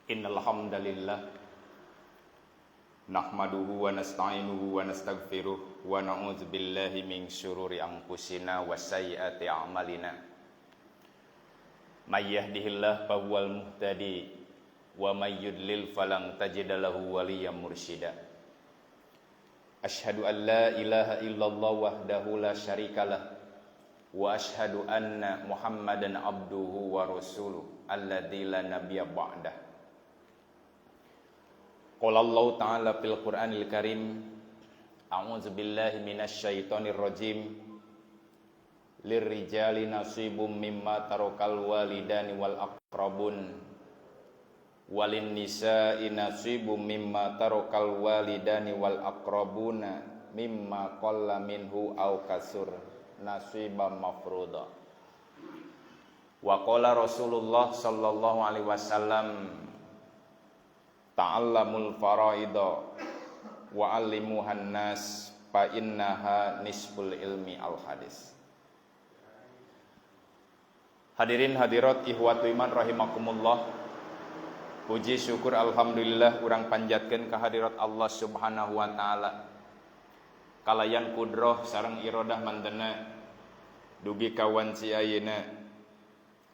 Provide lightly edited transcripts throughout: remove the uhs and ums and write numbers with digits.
Innal hamdalillah nahmaduhu wa nasta'inuhu wa nastaghfiruh wa na'udzu billahi min syururi anfusina wa sayyiati a'malina. May yahdihillahu fahuwal muhtadi wa may yudlil falan tajida lahu waliyyan mursyida. Asyhadu an la ilaha illallah wahdahu la syarikalah wa asyhadu anna Muhammadan abduhu wa rasuluh alladzi la nabiyya ba'dah. Qala Allah ta'ala fil Qur'anil Karim, a'udzu billahi minasy syaithanir rajim. Lirrijali nasibum mimma tarakal walidani wal aqrabun walin nisa'i nasibum mimma tarakal walidani wal aqrabuna mimma qalla minhu aw kasur nasibam mafruḍa. Wa qala Rasulullah sallallahu alaihi wasallam, ta'allamul faraida wa 'allimuhan nas fa innaha nisful ilmi, al hadis. Hadirin hadirat, ihwatu iman rahimakumullah. Puji syukur alhamdulillah urang panjatkeun kehadirat Allah Subhanahu wa taala. Kalayan kudroh sareng irodah mantena dugi ka wanci ayeuna,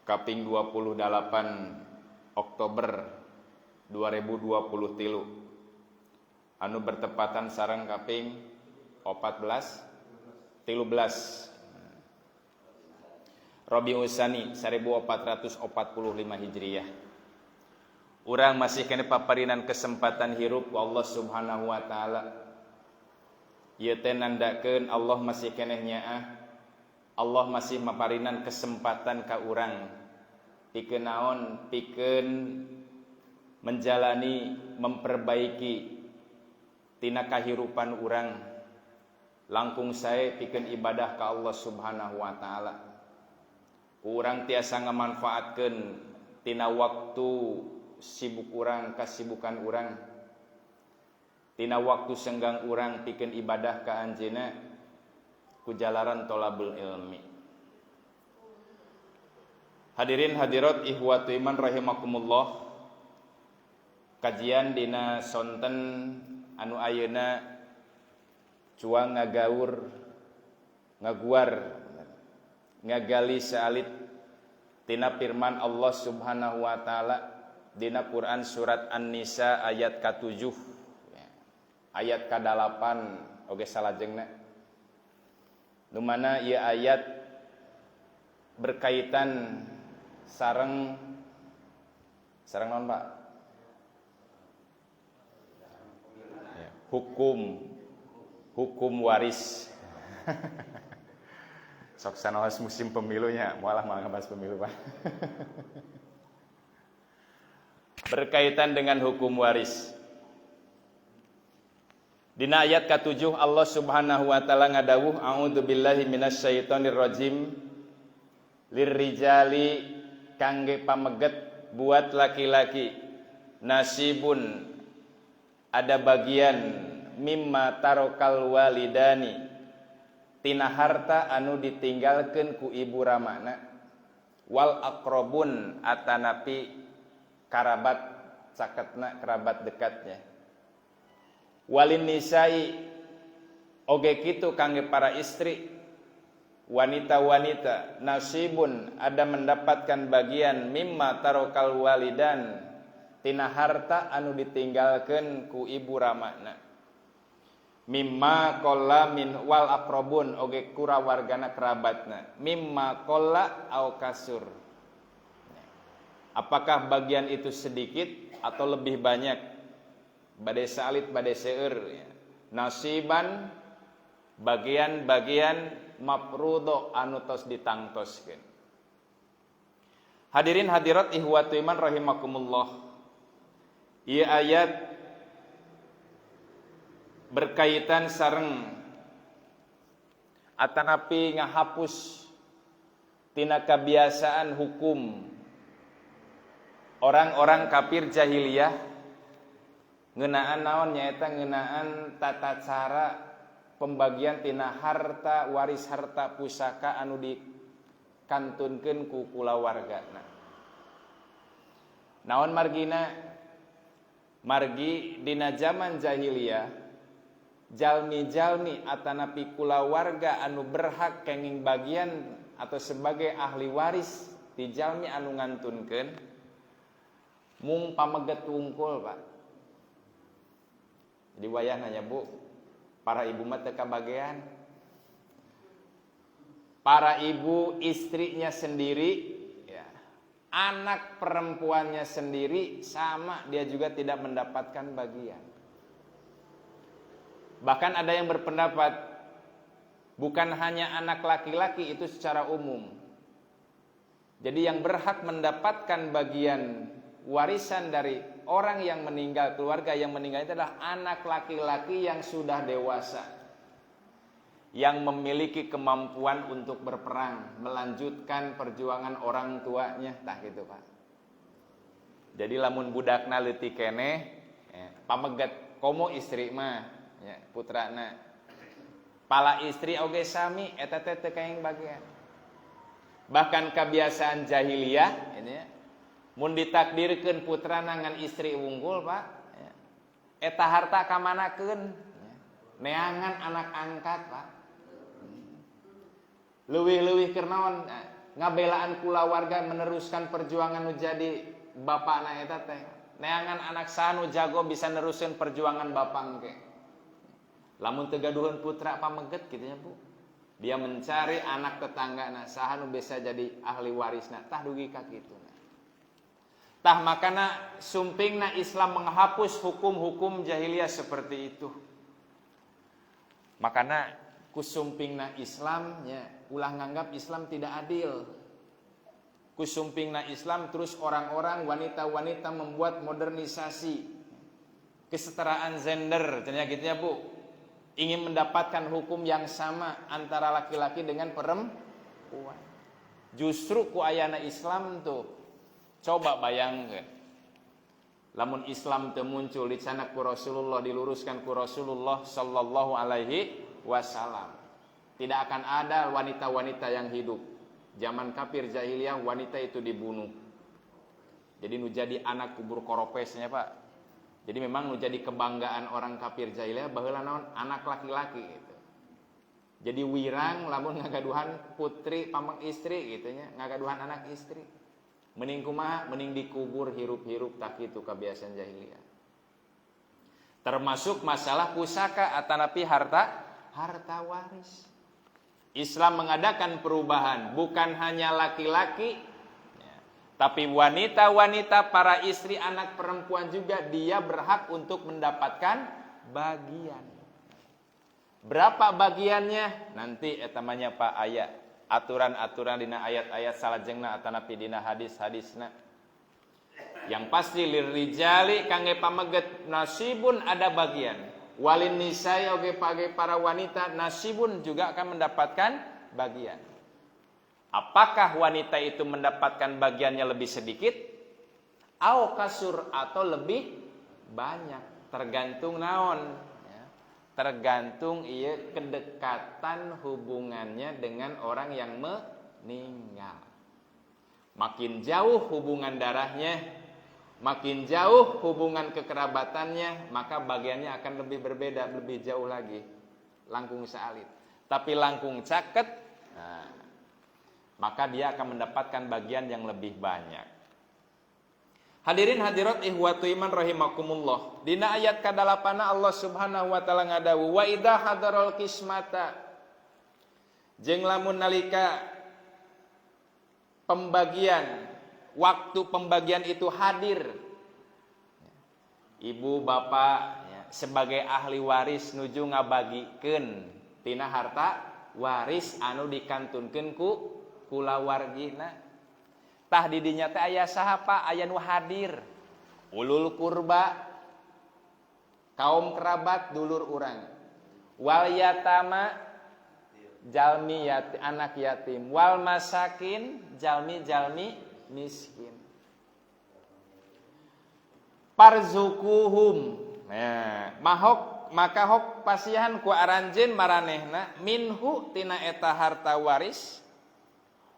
kaping 28 Oktober 2023 anu bertepatan sareng kaping 14 13 Rabiul Tsani 1445 Hijriah. Urang masih keneh paparinan kesempatan hirup Allah Subhanahu wa taala. Ieu teh nandakeun Allah masih keneh nyaah. Allah masih maparinan kesempatan ka urang. Pikeun naon? Pikeun menjalani, memperbaiki tina kahirupan urang, langkung sae pikeun ibadah ka Allah Subhanahu wa taala. Urang tiasa ngamanfaatkeun tina waktu sibuk urang, kasibukan urang, tina waktu senggang urang pikeun ibadah ka Anjeunna ku jalaran tolabul ilmi. Hadirin hadirat, ihwatu iman rahimakumullah. Kajian dina sonten anu ayeuna cuang ngagaur, ngaguar, ngagali saalit tina firman Allah Subhanahu wa taala dina Quran surat An-Nisa ayat ka-7, ayat ka-8 oge salajengna, nu mana ieu ayat berkaitan sareng sareng naon, Pak? Ya, hukum hukum waris. Sok sanaos musim pemilunya, moal malah ngebahas pemilu, Pak. Berkaitan dengan hukum waris. Dina ayat ke-7 Allah Subhanahu wa taala ngadawuh, a'udzu billahi minasyaitonir rajim, lirrijali, kangge pameget, buat laki-laki, nasibun, ada bagian, mimma tarokal walidani, tina harta anu ditinggalkeun ku ibu ramana, wal aqrabun, atanapi karabat caketna, kerabat dekatnya, walin nisai, oge kitu kangge para istri, wanita-wanita, nasibun, ada mendapatkan bagian, mimma tarokal walidan, tina harta anu ditinggalkeun ku ibu ramana, mimma qalla min, wal aqrabun, oge kurawargana, kerabatna, mimma qalla au kasur. Apakah bagian itu sedikit atau lebih banyak, bade saalit bade seueur ya. Nasiban, bagian-bagian, mafrudo, anu tos ditangtoskeun. Hadirin hadirat, ihwatu iman rahimakumullah. Ieu ayat berkaitan sareng atanapi ngahapus tina kebiasaan hukum orang-orang kafir jahiliyah ngeunaan naon, nyaeta ngeunaan tata cara pembagian tina harta waris, harta pusaka anu dikantunkeun ku kulawargana. Naon margina? Margi dina zaman jahiliyah, jalmi-jalmi atanapi kulawarga anu berhak kenging bagian atau sebagai ahli waris ti jalmi anu ngantunkeun mung pameget wungkul, Pak. Jadi wayah nanya, Bu, para ibu mah teu kabagean. Para ibu, istrinya sendiri ya, anak perempuannya sendiri sama dia juga tidak mendapatkan bagian. Bahkan ada yang berpendapat bukan hanya anak laki-laki, itu secara umum. Jadi yang berhak mendapatkan bagian warisan dari orang yang meninggal, keluarga yang meninggal itu adalah anak laki-laki yang sudah dewasa, yang memiliki kemampuan untuk berperang, melanjutkan perjuangan orang tuanya, tah gitu, Pak. Jadi lamun budakna leutik keneh, ya, pameget, komo istri mah, ya, putrana. Pala istri oge sami, eta teh teu kaing bagian. Bahkan kebiasaan jahiliyah ini ya, mun ditakdirkeun putrana ngan istri wungkul, Pak, ya, eta harta kamanakeun? Ya, neangan anak angkat, Pak. Leuwih-leuwih keur naon? Nah, ngabelaan kulawarga, meneruskan perjuangan nu jadi bapakna eta teh. Neangan anak saha nu jago bisa neruskeun perjuangan bapak engke. Lamun teu gaduheun putra pameget gitu ya, Bu. Dia mencari anak tetangga, nah, saha nu bisa jadi ahli warisna, tah dugi ka kitu. Tah makana sumpingna Islam menghapus hukum-hukum jahiliyah seperti itu. Makana ku sumpingna Islam nya, ulah nganggap Islam tidak adil. Ku sumpingna Islam terus orang-orang, wanita-wanita membuat modernisasi kesetaraan gender, ternyata gitu ya, Bu. Ingin mendapatkan hukum yang sama antara laki-laki dengan perempuan. Justru ku ayana Islam tuh, coba bayangkan. Lamun Islam teu muncul, dicandak ku Rasulullah, diluruskan ku Rasulullah sallallahu alaihi wasallam, tidak akan ada wanita-wanita yang hidup. Zaman kafir jahiliyah, wanita itu dibunuh. Jadi nu jadi anak kubur koropesnya, Pak. Jadi memang nu jadi kebanggaan orang kafir jahiliyah baheula naon? Anak laki-laki gitu. Jadi wirang lamun ngagaduhan putri pameng istri gitu nya, ngagaduhan anak istri. Mending kumaha? Mending dikubur hirup-hirup, tah kitu kebiasaan jahiliyah. Termasuk masalah pusaka atanapi harta harta waris. Islam mengadakan perubahan, bukan hanya laki-laki, ya, tapi wanita-wanita, para istri, anak perempuan juga dia berhak untuk mendapatkan bagian. Berapa bagiannya? Nanti etamanya, Pak, ayat aturan-aturan dina ayat-ayat salajengna atanapi dina hadis-hadisna. Yang pasti lirrijali kangge pameget nasibun, ada bagian. Walin nisai oge page para wanita, nasibun, juga akan mendapatkan bagian. Apakah wanita itu mendapatkan bagiannya lebih sedikit? Au kasur, atau lebih banyak? Tergantung naon? Ya. Tergantung iya kedekatan hubungannya dengan orang yang meninggal. Makin jauh hubungan darahnya, makin jauh hubungan kekerabatannya, maka bagiannya akan lebih berbeda, lebih jauh lagi. Langkung saalit. Tapi langkung caket, nah, maka dia akan mendapatkan bagian yang lebih banyak. Hadirin hadirat, ikhwatu iman rahimakumullah. Dina ayat kadalapana Allah Subhanahu wa taala ngadawu wa idza hadaral qismata, jeung lamun nalika pembagian, waktu pembagian itu hadir, ibu bapak ya, sebagai ahli waris nuju ngabagikeun tina harta waris anu dikantunkeun ku kulawargina. Tah, di dinya teh aya saha, Pak? Aya nu hadir, ulul kurba, kaum kerabat, dulur urang, wal yatama, jalmi yati, anak yatim, wal masakin, jalmi-jalmi miskin, farzuquhum, nah, mahok maka hok pasihan ku aranjeun maranehna, minhu tina eta harta waris,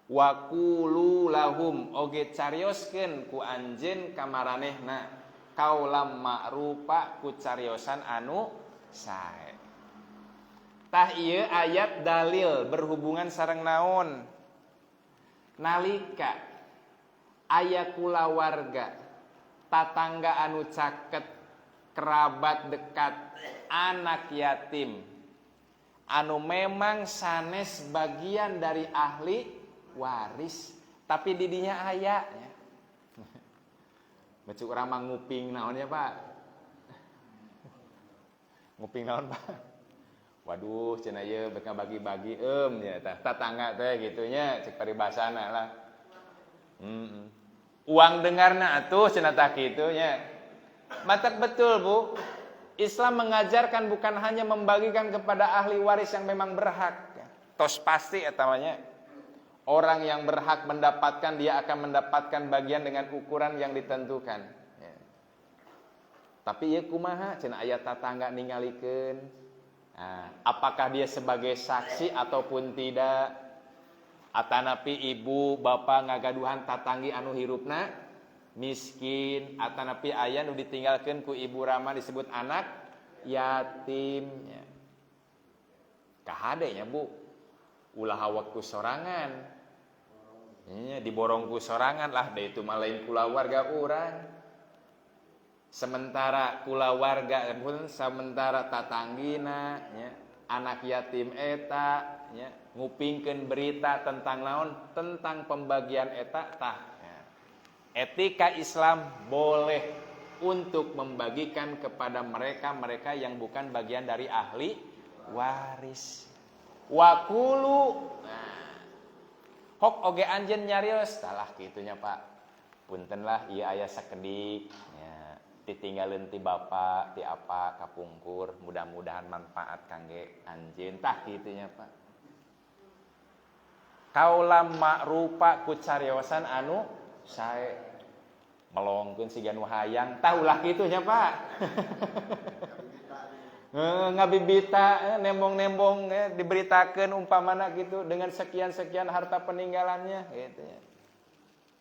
wa qulu lahum oge carioskeun ku anjeun ka maranehna. Kaulam ma'rufa ku cariosan anu sae. Tah ieu ayat dalil berhubungan sareng naon? Nalika aya kulawarga, tatangga anu caket, kerabat dekat, anak yatim anu memang sanes bagian dari ahli waris, tapi didinya aya nya. Baca urang mah nguping naon ya, Pak? Nguping naon, Pak? Waduh, cenah ieu bek ngabagi-bagi nya tah tatangga teh kitu nya, cek paribasana lah. Uang dengarna atuh cenah tah kitu nya. Matak betul, Bu. Islam mengajarkan bukan hanya membagikan kepada ahli waris yang memang berhak. Tos pasti eta mah nya. Orang yang berhak mendapatkan, dia akan mendapatkan bagian dengan ukuran yang ditentukan. Ya. Tapi ieu kumaha cenah aya tatangga ningalikeun. Nah, apakah dia sebagai saksi ataupun tidak? Atanapi ibu bapak ngagaduhan tatanggi anu hirupna miskin, atanapi aya nu ditinggalkeun ku ibu rama disebut anak yatim ya. Kahade nya, Bu, ulah hawak ku sorangan nya, diborong ku sorangan lah, da itu mah lain kulawarga urang. Sementara kulawarga pun, sementara tatanggina nya, anak yatim eta nya, ngupingkeun berita tentang naon, tentang pembagian eta tah ya. Etika Islam boleh untuk membagikan kepada mereka-mereka yang bukan bagian dari ahli waris. Waqulu, nah, hok oge anjeun nyarios salah kitunya, Pak, punten lah ieu aya sakedik nya, ditinggalin ti bapak ti apa kapungkur, mudah-mudahan manfaat kangge anjeun, tah kitunya, Pak. Kaulam ma'rufa ku cariosan anu sae, melongkeun siga nu hayang tah, ulah kitu nya, Pak. Ngabibita nembong-nembong diberitakeun umpamana gitu dengan sekian-sekian harta peninggalannya gitu ya.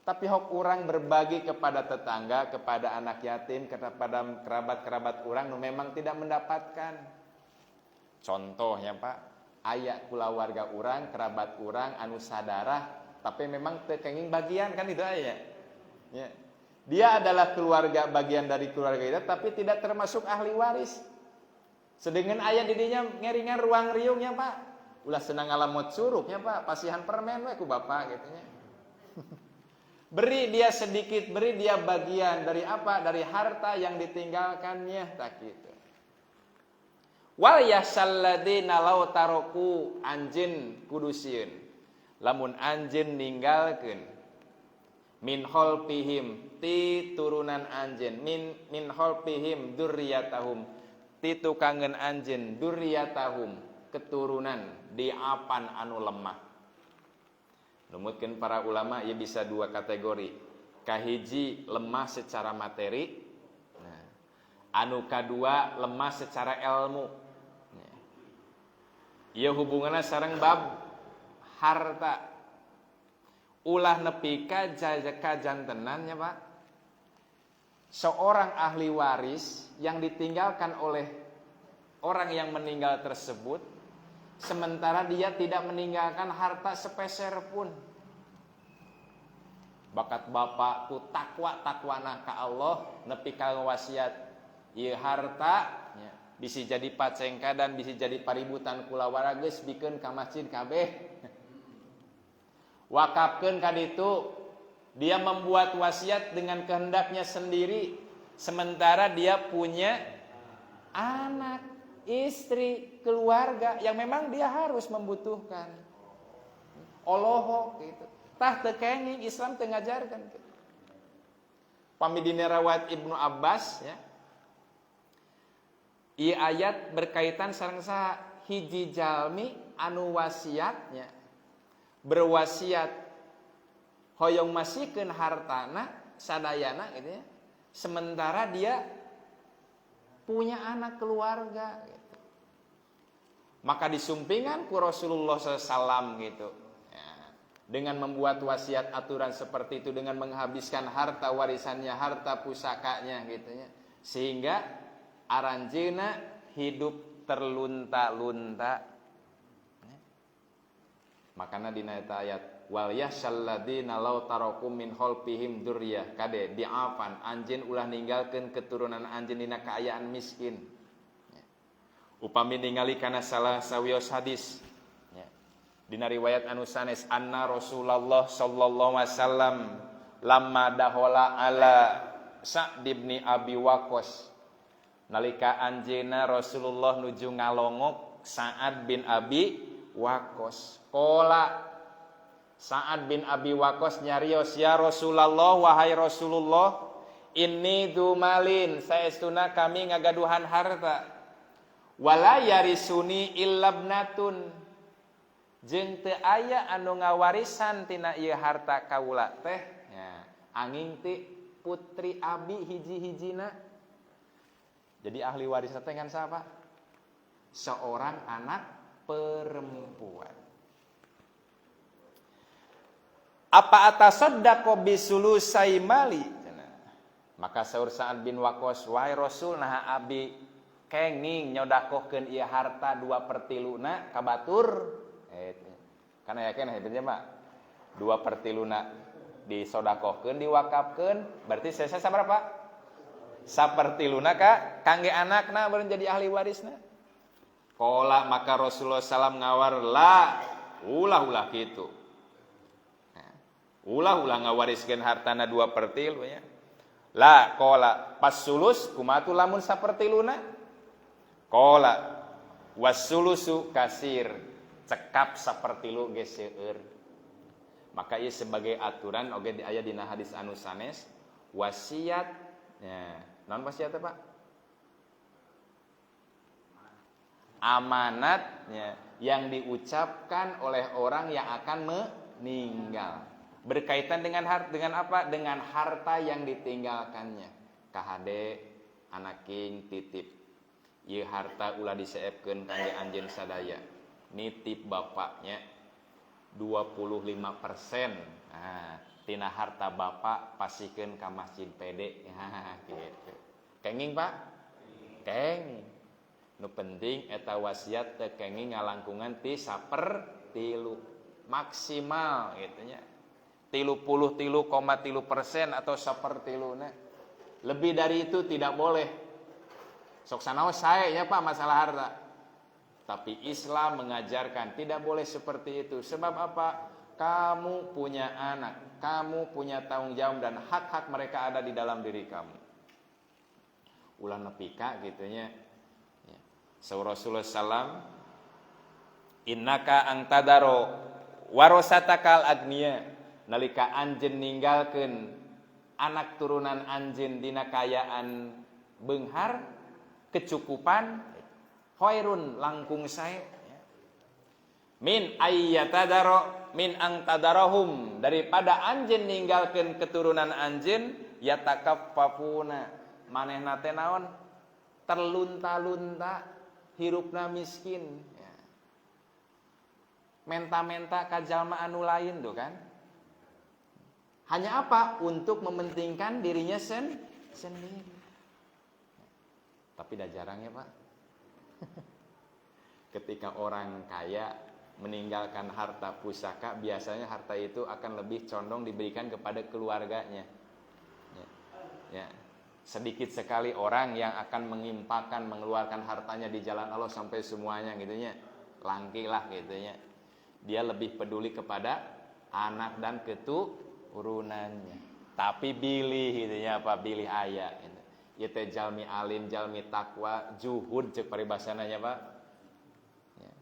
Tapi hok urang berbagi kepada tetangga, kepada anak yatim, kepada kerabat-kerabat urang nu memang tidak mendapatkan. Contohnya, Pak, aya kulawarga urang, kerabat urang anu sadarah, tapi memang teu kenging bagian kan itu aya. Ya. Dia adalah keluarga, bagian dari keluarga kita, tapi tidak termasuk ahli waris. Sedangkan aya didinya ngeringan ruang riungnya, Pak. Ulah senang ngalamot curugnya, Pak, pasihan permen we ku bapak gitu nya. Beri dia sedikit, beri dia bagian dari apa? Dari harta yang ditinggalkannya, tak gitu. Wal yakhsyal ladzina law taraku, anjeun kudu sieun. Lamun anjeun ninggalkeun min khalfihim ti turunan anjeun, min khalfihim dzurriyyatahum, ti tukangeun anjeun dzurriyyatahum keturunan diapan anu lemah. Numutkeun para ulama ya bisa dua kategori. Kahiji lemah secara materi, nah, anu kadua lemah secara ilmu. Nah, ieu hubunganna sareng bab harta. Ulah nepi ka kajantenan nya, Pak. Seorang ahli waris yang ditinggalkan oleh orang yang meninggal tersebut, sementara dia tidak meninggalkan harta sepeser pun. Bakat bapak ku takwa takwana ka Allah nepi ka wasiat ieu harta nya, bisi jadi pacengka dan bisi jadi paributan kulawarga, geus bikeun ka masjid kabeh, wakafkeun ka ditu. Dia membuat wasiat dengan kehendaknya sendiri, sementara dia punya anak, istri, keluarga yang memang dia harus membutuhkan. Olohok gitu. Tah teu kenging, Islam teu ngajarkan gitu. Pami dina riwayat Ibnu Abbas ya. Ieu ayat berkaitan sareng saha? Hiji jalmi anu wasiatnya berwasiat hoyong masihkeun hartana sadayana gitu ya. Sementara dia punya anak, keluarga gitu. Maka disumpingan ku Rasulullah SAW gitu. Ya. Dengan membuat wasiat aturan seperti itu, dengan menghabiskan harta warisannya, harta pusakanya gitu nya. Sehingga aranjeuna hidup terlunta-lunta. Makana dina eta ayat wal yahsalladzina law taraku min khalfihim dzurriyyah kade di'afan, anjeun ulah ninggalkeun keturunan anjeun dina kaayaan miskin. Upami ningali kana salah sawios hadis dina riwayat anu sanes, anna Rasulullah sallallahu alaihi wasallam lamma dahola ala Sa'd bin Abi Waqqas, nalika anjeunna Rasulullah nuju ngalongok Sa'ad bin Abi Waqqas, qala Sa'ad bin Abi Waqqas nyarios, ya Rasulullah, wahai Rasulullah, inni dzumalin, saestuna kami ngagaduhan harta, wala yarisuni illa ibnatun, jeung teu aya anu ngawarisan tina ieu harta kaula teh nya angin ti putri abi hiji-hijina. Jadi ahli waris teh kan siapa? Seorang anak perempuan. Apa atasaddaqo bisulusai mali? Maka saur Sa'ad bin Waqqas, wahai Rasul, nah abi kenging nyodakohkeun ieu harta 2/3 ka batur. Karena yakin hebatnya Pak, 2/3 disodakohkeun, diwakafkeun, berarti sesa berapa? 1/3 ka kangge anakna baru jadi ahli warisna. Qala, maka Rasulullah sallam ngawar, la, ulah-ulah kitu. Ulah-ulah ngawariskeun hartana 2/3 nya. La qala pasulus kumatu lamun 1/3. Qala wasulusu kasir, cekap 1/3 geus seueur. Maka ieu sebagai aturan oge aya dina hadis anu sanes wasiat nya. Naon wasiat teh, Pak? Amanatnya yang diucapkan oleh orang yang akan meninggal. Berkaitan dengan harta, dengan apa? Dengan harta yang ditinggalkannya. Kahade anak king titip. Ieu harta ulah diseepkeun kangge anjeun sadaya. Nitip bapaknya 25%. Nah, tina harta bapak pasikeun ka masjid PD. Nah, gitu. Kenging, Pak? Kenging. Nu penting eta wasiat teu kenging ngalangkungan ti 1/3 maksimal gitu nya. 33,3% atau 1/3. Lebih dari itu tidak boleh. Sok sanaos sae nya Pak masalah harta. Tapi Islam mengajarkan tidak boleh seperti itu. Sebab apa? Kamu punya anak, kamu punya tanggung jawab dan hak-hak mereka ada di dalam diri kamu. Ulah nepi ka gitu nya. Ya. Rasulullah sallam, innaka angtadaro warosatakal agniya, nalika anjeun ninggalkeun anak turunan anjeun dina kaayaan beunghar, kecukupan, khairun langkung sae min ayyatadaro min angtadarahum, daripada anjeun ninggalkeun keturunan anjeun yatakaffafuna, manehna teh naon terlunta-lunta, hirupna miskin, ya. Menta-menta ka jalma anu lain tuh kan. Hanya apa? Untuk mementingkan dirinya sendiri. Tapi dah jarang ya Pak. Ketika orang kaya meninggalkan harta pusaka, biasanya harta itu akan lebih condong diberikan kepada keluarganya. Ya. Ya. Sedikit sekali orang yang akan mengimpakan, mengeluarkan hartanya di jalan Allah sampai semuanya gitu nya. Langki lah gitu nya. Dia lebih peduli kepada anak dan keturunannya. Tapi bilih gitu nya apa, bilih aya gitu. Ieu teh jalmi alim, jalmi takwa, juhud cek paribasana nya Pak. Ya.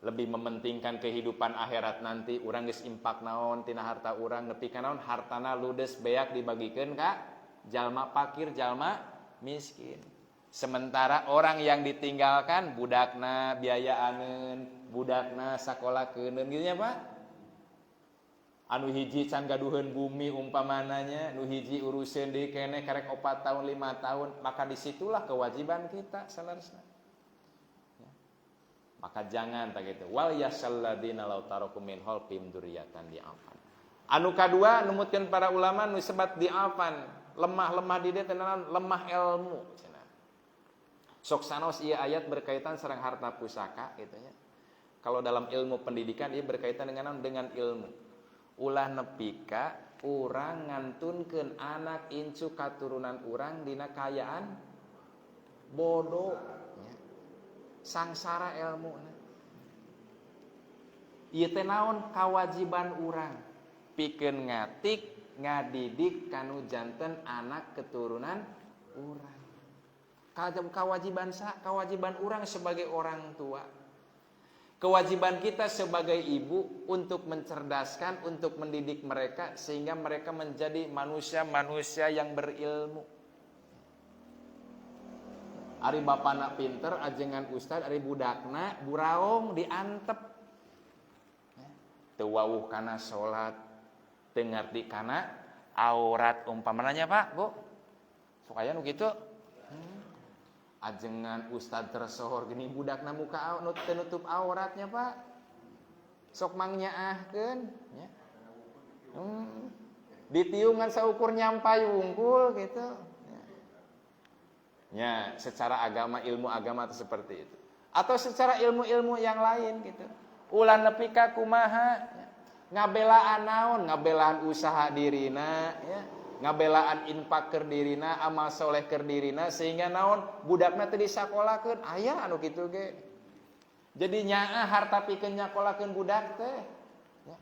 Lebih mementingkan kehidupan akhirat nanti, urang geus impak naon tina harta urang, nepi ka naon hartana ludes beak dibagikeun ka jalma pakir, jalma miskin. Sementara orang yang ditinggalkan budakna biayaaneun, budakna sakolakeun gitu nya Pak. Anu hiji can gaduheun bumi umpamananya, nu hiji uruseun deui keneh karek 4 tahun 5 tahun, maka disitulah kewajiban kita saleresna. Ya. Maka jangan tak gitu. Wal yasalladina law taraku min khalfihim dzurriyyatan di'afan. Anu kadua numutkeun para ulama nu sebat diafan, lemah-lemah di dieu teh lemah ilmu cenah. Sok sanaos ieu ayat berkaitan sareng harta pusaka gitu nya. Kalau dalam ilmu pendidikan ia berkaitan dengan ilmu. Ulah nepi ka urang ngantunkeun anak incu katurunan urang dina kaayaan bodoh nya. Sangsara ilmuna. Ieu teh naon kawajiban urang pikeun ngatik ngadidik kanu janten anak keturunan urang. Kewajiban sa, kewajiban urang sebagai orang tua. Kewajiban kita sebagai ibu untuk mencerdaskan, untuk mendidik mereka sehingga mereka menjadi manusia-manusia yang berilmu. Ari bapana pinter, ajengan ustad, ari budakna buraong diantep. Teu wawuh kana salat, teu ngarti kana aurat umpamana nya, Pak, Bu. Sok aya nu kitu. Ajengan ustad tersohor gini budakna muka teu nutup auratnya, Pak. Sok mangnyaahkeun nya. Ditiungan saukur nyampai wungkul gitu. Ya, secara agama, ilmu agama itu seperti itu. Atau secara ilmu-ilmu yang lain gitu. Ulah nepi ka kumaha ya. Ngabelaan naon, ngabelaan usaha dirina ya. Ngabelaan infak keur dirina, amal soleh keur dirina sehingga naon budakna teu disakolakeun, aya anu kitu ge. Jadi nyaah harta pikeun nyakolakeun budak teh. Ya.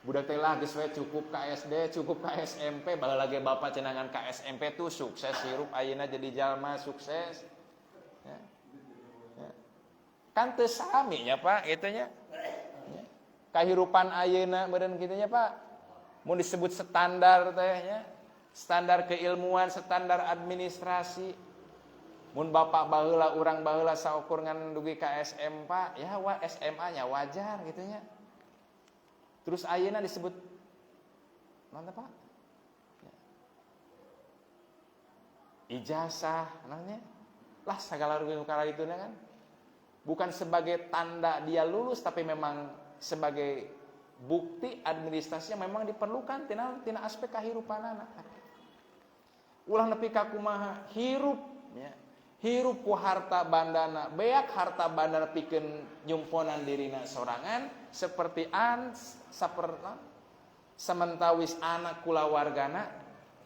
Budak teh lah geus we cukup ka SD, cukup ka SMP, baheula ge bapak cenangan ka SMP tuh sukses hirup ayeuna jadi jalma sukses. Ya. Ya. Kan teu sami nya, Pak, kitu nya. Ya. Kahirupan ayeuna meureun kitu nya, Pak. Mun disebut standar teh nya, standar keilmuan, standar administrasi. Mun bapak baheula urang baheula saukur ngan dugi ka SMP, ya wa SMA nya wajar gitu nya. Terus ayeuna disebut naon teh, Pak? Ya. Ijazah namanya. Lah segala rupi perkara itu kan. Bukan sebagai tanda dia lulus, tapi memang sebagai bukti administrasinya memang diperlukan tina tina aspek kehidupan anak. Ulah nepi ka kumaha hirup ya. Hirup ku harta bandana, beak harta bandana pikeun nyumponan dirina sorangan seperti an saperna sementawis anak kulawargana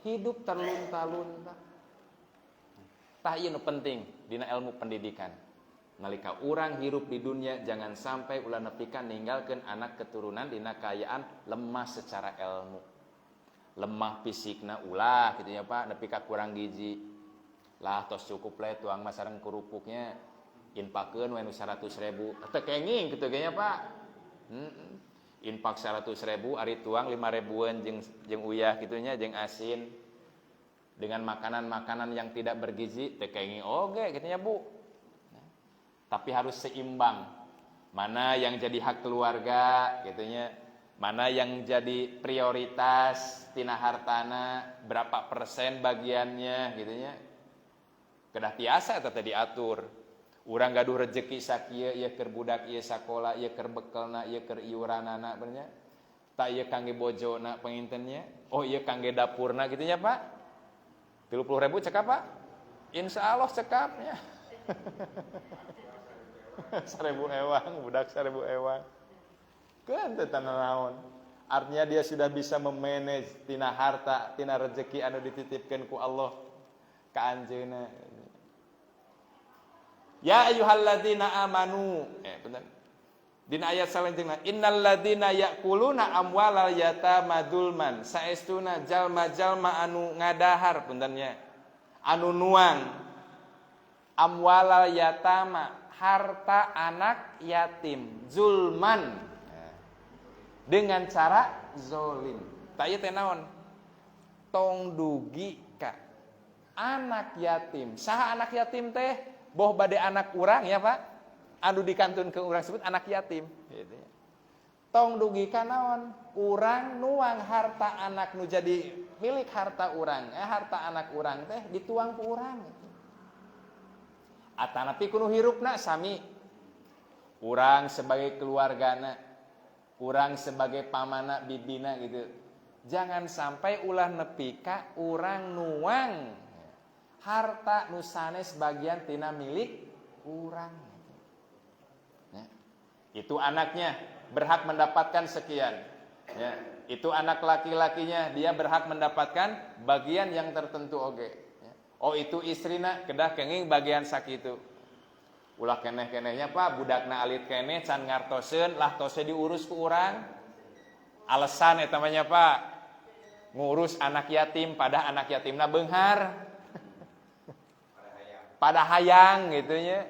hidup terlunta-lunta. Tah ieu nu penting dina ilmu pendidikan. Nalika urang hirup di dunia jangan sampai ulah nepi ka ninggalkeun anak keturunan dina kaayaan lemah secara ilmu. Lemah fisikna ulah gitu ya, Pak, nepi ka kurang gizi. Lah tos cukup lah tuang mah sareng kerupuknya. Infakeun we nu 100 ribu. Teu kenging kitu ge nya, Pak. Infak 100 ribu ari tuang 5 ribuan jeung jeung uyah kitu nya jeung asin. Dengan makanan-makanan yang tidak bergizi teu kenging oge kitu nya, Bu. Tapi harus seimbang. Mana yang jadi hak keluarga gitu nya, mana yang jadi prioritas tina hartana, berapa persen bagiannya gitu nya. Kedah tiasa eta teh diatur. Urang gaduh rezeki sakieu ieu keur budak ieu sakola, ieu keur bekelna, ieu keur iuranana bener nya. Tak ieu kangge bojona panginten nya. Oh ieu kangge dapurna gitu nya, Pak. 30 ribu cekap, Pak? Insya Allah cekapnya. 1000 ewang, budak 1000 ewang. Kan teu naon. Artinya dia sudah bisa memanage tina harta, tina rezeki anu dititipkeun ku Allah ka anjeunna. Ya ayyuhalladzina amanu. Bentar. Dina ayat salajengna, innalladzina ya'kuluna amwalal yatama dzulman, saestuna jalma-jalma anu ngadahar punten nya, anu nuang amwalal yatama, harta anak yatim, zulman, dengan cara zolim. Tak ieu teh naon? Tong dugi ka anak yatim. Saha anak yatim teh? Boh bade anak urang ya, Pak, anu dikantun ke urang sebut anak yatim gitu ya. Tong dugi ka naon? Urang nuang harta anak nu jadi milik harta urang, harta anak urang teh dituang ku urang gitu. Atanapi kudu hirupna sami. Urang sebagai keluargana, Urang sebagai pamana, bibina gitu. Jangan sampai ulah nepi ka urang nuang harta nu sanes bagian tina milik urang. Ya. Itu anaknya berhak mendapatkan sekian. Ya. Itu anak laki-lakinya, dia berhak mendapatkan bagian yang tertentu oge. Ya. Oh, itu istrina, kedah kenging bagian sakitu. Ulah keneh-kenehnya, Pak, budakna alit keneh can ngartoseun lah tos diurus ku urang. Alasan eta mah, Pak, ngurus anak yatim, pada anak yatimna beunghar. Pada hayang gitu nya.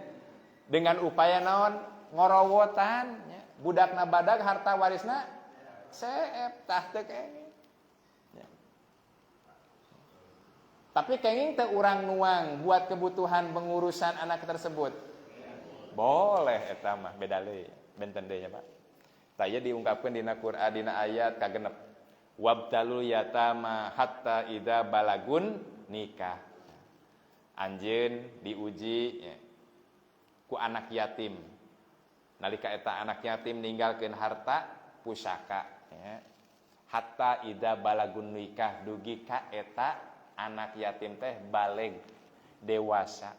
Dengan upaya naon? Ngorowotan nya. Budakna badag, harta warisna seep, tah teu kenging. Ya. Tapi kenging teu urang nuang buat kebutuhan pengurusan anak tersebut? Boleh eta mah, beda deui, benten deui nya, Pak. Tah, ieu diungkapkeun dina Quran, dina ayat kagenep. Wabtalul yatama hatta idza balagun nikah. Anjeun diuji ya, ku anak yatim. Nalika eta anak yatim ninggalkeun harta pusaka ya. Hatta idza balagun nikah, dugi ka eta anak yatim teh balig, dewasa.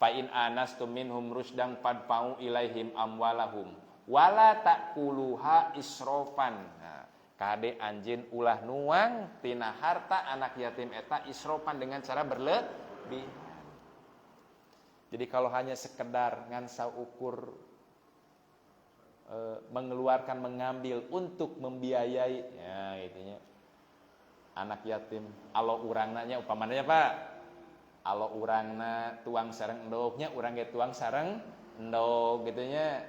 Fa in anastum minhum rusdan fadfa'u ilaihim amwalahum wala ta'kuluha israfan. Nah, kade anjeun ulah nuang tina harta anak yatim eta israfan, dengan cara berlebihan. Jadi kalau hanya sekedar ngan saukur mengeluarkan, mengambil untuk membiayai ya itunya anak yatim, alo urang nanya umpamanya, Pak, alo urangna tuang sareng endognya, urang ge tuang sareng endog gitu nya.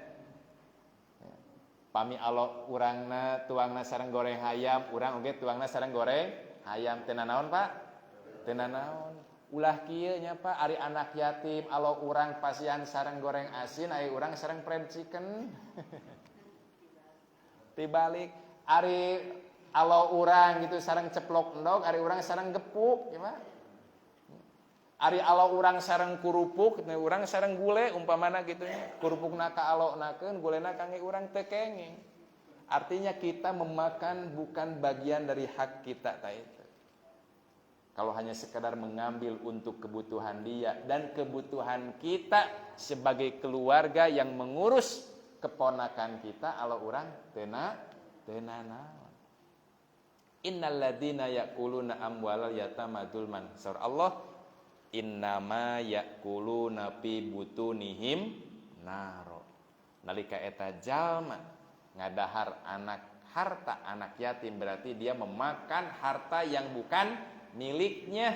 Pami alo urangna tuangna sareng goreng hayam, urang oge tuangna sareng goreng hayam, teu naon, Pak, teu naon. Ulah kieu nya, Pak, ari anak yatim alo urang pasihan sareng goreng asin, ari urang sareng fried chicken. Tibalik, ari alo urang gitu sareng ceplok endog, ari urang sareng gepuk ya, Pak. Ari alo urang sareng kerupuk, urang sareng gule umpamana gitu nya. Kerupukna ka alonakeun, gulena kangge urang, teu kenging. Artinya kita memakan bukan bagian dari hak kita, ta itu. Kalau hanya sekedar mengambil untuk kebutuhan dia dan kebutuhan kita sebagai keluarga yang mengurus keponakan kita, alo urang tena tena naon. Innalladzina ya'kuluna amwalal yatama dzulman. Surah Allah, innama ya'kuluna fi butunihim naro. Nalika eta jalma ngadahar anak harta anak yatim, berarti dia memakan harta yang bukan miliknya.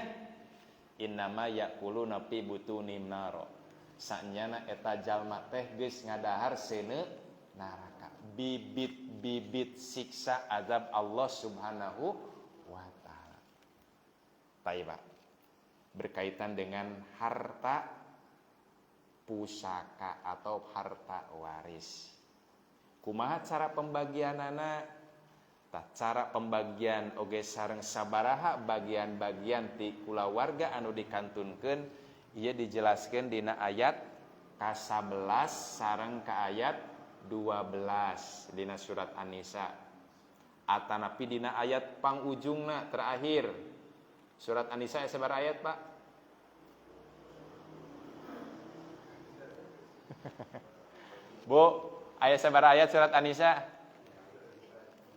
Innama ya'kuluna fi butunihim naro. Sanyana eta jalma teh geus ngadahar seuneu neraka, bibit-bibit siksa azab Allah Subhanahu wa taala. Taib, berkaitan dengan harta pusaka atau harta waris. Kumaha cara pembagianana? Tah, cara pembagian oge sareng sabaraha bagian-bagian ti kulawarga anu dikantunkeun, ieu dijelaskeun dina ayat ka-11 sareng ka ayat 12 dina surat An-Nisa. Atanapi dina ayat pangujungna terakhir. Surat An-Nisa aya sabaraha ayat, Pak? Bu, aya sabaraha ayat surat An-Nisa?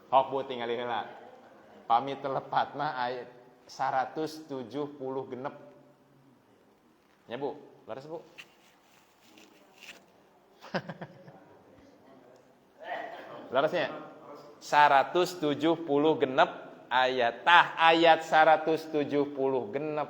Hok, Bu, tingali heula. Pami telepat mah ayat 176. Ya, Bu, leres, Bu. Leresnya 176 ayat. Tah, ayat 176,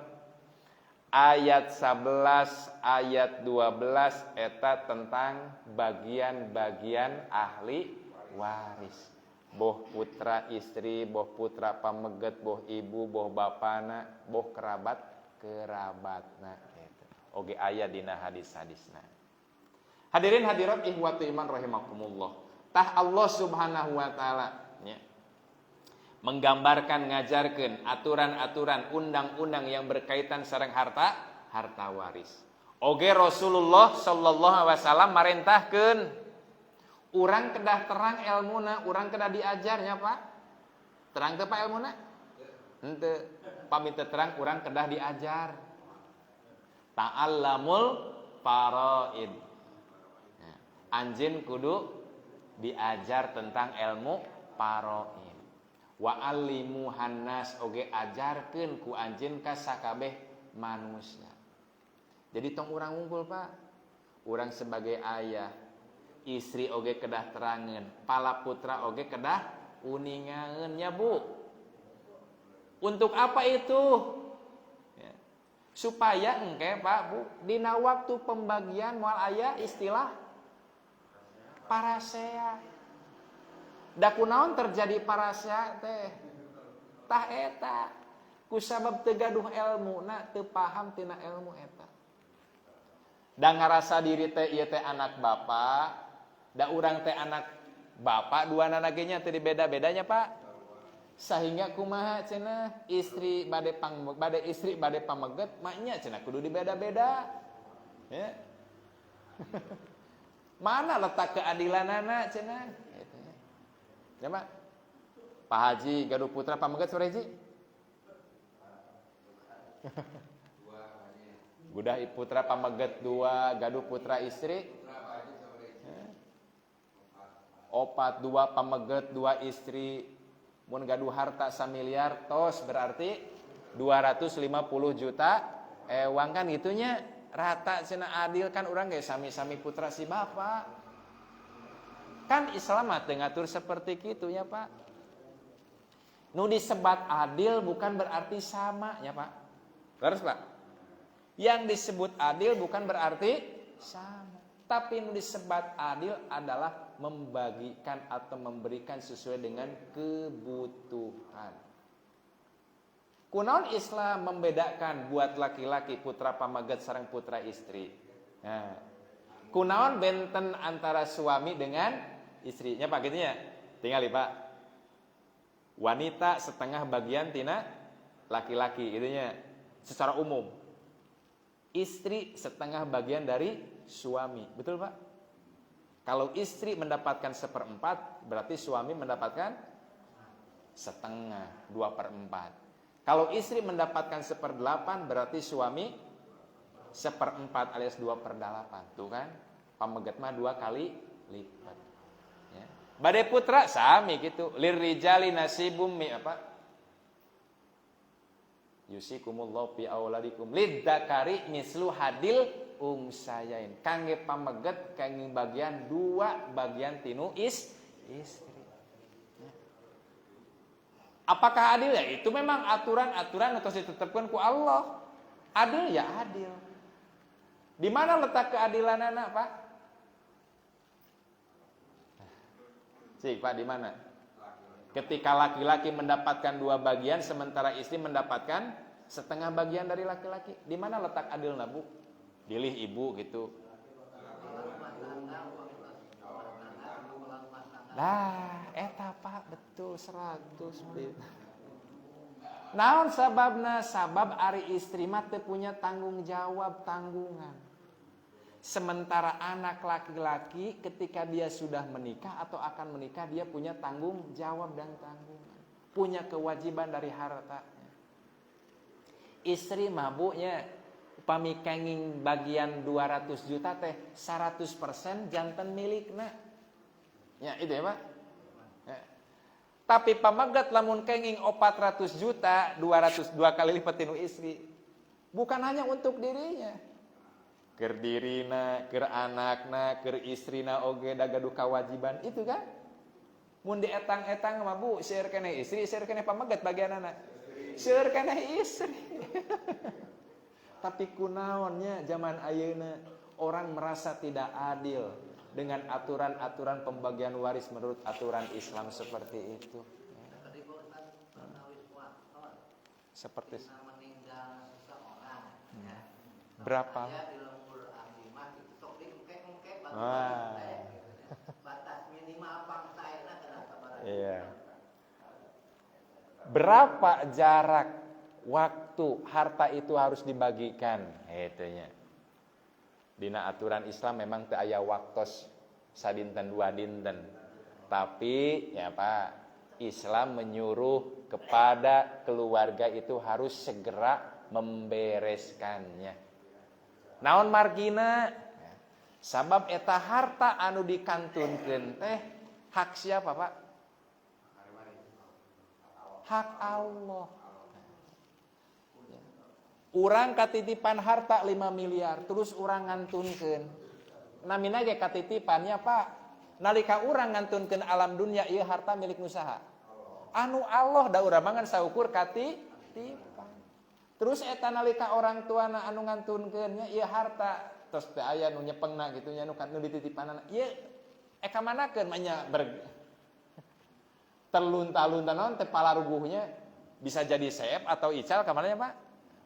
ayat 11, ayat 12 eta tentang bagian-bagian ahli waris. Boh putra istri, boh putra pameget, boh ibu, boh bapana, boh kerabat kerabatna gitu. Oge aya dina hadis-hadisna. Hadirin hadirat ihwatu iman rahimakumullah. Tah, Allah Subhanahu wa taala nya menggambarkan, ngajarkeun aturan-aturan, undang-undang yang berkaitan sareng harta harta waris. Oge Rasulullah sallallahu alaihi wasallam marentahkeun Urang kedah terang ilmuna, urang kedah diajarnya, Pak. Terang teu, Pak, ilmuna? Henteu. Pami teu terang, urang kedah diajar. Ta'allamul faraid. Ya. Anjeun kudu diajar tentang ilmu faraid. Wa allimuhan nas, oge ajarkeun ku anjeun ka sakabeh manusia. Jadi tong urang wungkul, Pak. Urang sebagai ayah, istri oge kedah terangeun, pala putra oge kedah uningaeun nya, Bu. Untuk apa itu? Ya. Supaya engke, Pak, Bu, dina waktu pembagian moal aya istilah parasea. Da kunaon terjadi parasea teh? Tah eta. Kusabab teu gaduh ilmu, na teu paham tina ilmu eta. Da ngarasa diri teh ieu teh anak bapak, da urang teh anak bapak dua anak nya teu dibeda-bedanya, Pak. Sehingga kumaha cenah, istri bade pang bade istri bade pameget maknya cenah kudu dibeda-beda. Ya. Mana letak keadilanana cenah? Gitu ya. Ya, Pak. Pak Haji gaduh putra pameget sore hiji? Gudah putra pameget dua, gaduh putra istri. Opat, dua pameget, dua istri. Mun gaduh harta samiliar tos berarti 250 juta ewang, kan itunya rata cenah, adil kan, urang ge sami-sami putra si bapak. Kan Islam mah teu ngatur seperti kitu ya, Pak. Nu disebat adil bukan berarti sama ya, Pak. Terus, Pak. Yang disebut adil bukan berarti sama. Tapi nu disebat adil adalah membagikan atau memberikan sesuai dengan kebutuhan. Kunaon Islam membedakan buat laki-laki putra pameget sareng putra istri? Nah, kunaon benten antara suami dengan istrinya, Pak, gitu ya? Tinggal Pak. Wanita setengah bagian tina laki-laki gitu nya secara umum. Istri setengah bagian dari suami. Betul, Pak? Kalau istri mendapatkan seperempat, berarti suami mendapatkan setengah, 2/4. Kalau istri mendapatkan seperdelapan, berarti suami seperempat alias 2/8. Tuh kan, pameget mah dua kali lipat. Ya. Bade putra sami gitu. Lirrijali nasibum mi apa? Yusikumullahu fi auladikum lidzakari mislu hadzil untsayain. Kangge pameget kangge bagian dua bagian tinu istri. Ya. Apakah adil ya? Itu memang aturan-aturan atau ditetapkan ku Allah. Adil ya adil. Di mana letak keadilan anak, Pak? Cik, Pak, di mana? Ketika laki-laki mendapatkan dua bagian sementara istri mendapatkan setengah bagian dari laki-laki. Di mana letak adil, Bu? Pilih ibu gitu. Lah, eta Pak, betul 100. Naon sababna? Sabab ari istri mah teu punya tanggung jawab, tanggungan. Sementara anak laki-laki ketika dia sudah menikah atau akan menikah, dia punya tanggung jawab dan tanggungan, punya kewajiban dari hartanya. Istri mah bu nya, upami kenging bagian 200 juta teh 100% janten milikna. Ya itu ya, Pak. Ya. Tapi pameget lamun kenging 400 juta, 200 dua kali lipat tinu istri. Bukan hanya untuk dirinya. Keur dirina, keur anakna, keur istrina oge da gaduh kewajiban itu kan. Mun dietang-etang mah, Bu, seueur keneh istri, seueur keneh pameget bagianana. Seueur keneh istri. Tapi kunaonnya zaman ayeuna orang merasa tidak adil dengan aturan-aturan pembagian waris menurut aturan Islam seperti itu. Seperti meninggal seseorang, ya. Berapa? Wah. Batas minimal. Iya. Berapa jarak waktu harta itu harus dibagikan? Itunya. Dina aturan Islam memang teu aya waktos. Sadinten dua dinten. Tapi ya Pak, Islam menyuruh kepada keluarga itu harus segera membereskannya. Naon margina? Sabab eta harta anu dikantunkeun teh hak siapa, Pak? Hak Allah. Urang katitipan harta 5 miliar, terus urang ngantunkeun. Namina ge katitipannya, Pak. Nalika urang ngantunkeun alam dunia, ieu harta milik nu saha? Anu Allah, da urang mah ngan saukur katitipan. Terus eta nalika orang tuana anu ngantunkeun nya ieu harta, terus teh aya nu nyepengna gitu nya, nu dititipanana. Ieu eka manakeun mah nya terlunta-lunta naon teh palaruguhnya, bisa jadi seep atau ical kamarnya, Pak.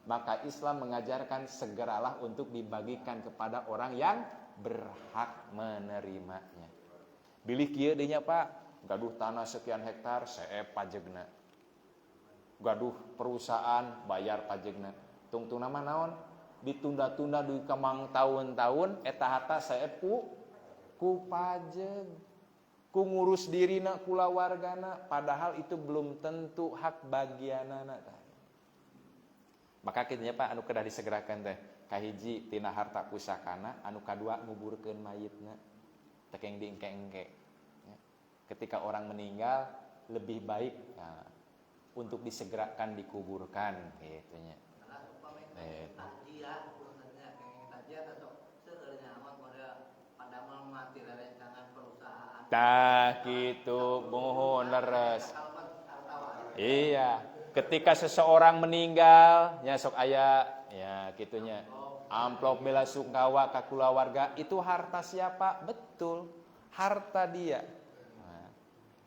Maka Islam mengajarkan segeralah untuk dibagikan kepada orang yang berhak menerimanya. Bilih kieu deui nya, Pak, gaduh tanah sekian hektar, seep pajegna. Gaduh perusahaan, bayar pajegna. Tungtungna mah naon? Ditunda-tunda dugi ka mangtaun-taun eta harta seep ku pajeg. Ku ngurus dirina kulawargana, padahal itu belum tentu hak bagianana. Maka kitu nya, Pak, anu kedah disegerakan teh kahiji tina harta pusakana, anu kadua nguburkeun mayitna. Teu kenging diengke-engke. Ya. Ketika orang meninggal lebih baik, nah, untuk disegerakan dikuburkan gitu nya. Karena upami takziah puntennya kenging takziah atau seueur nyawa pada pada mati rerencangan perusahaan. Tah gitu, muhun, leres. Iya, ketika seseorang meninggal nya sok aya ya gitunya. Amplop bela sungkawa ka kulawarga itu harta siapa? Betul, harta dia. Nah,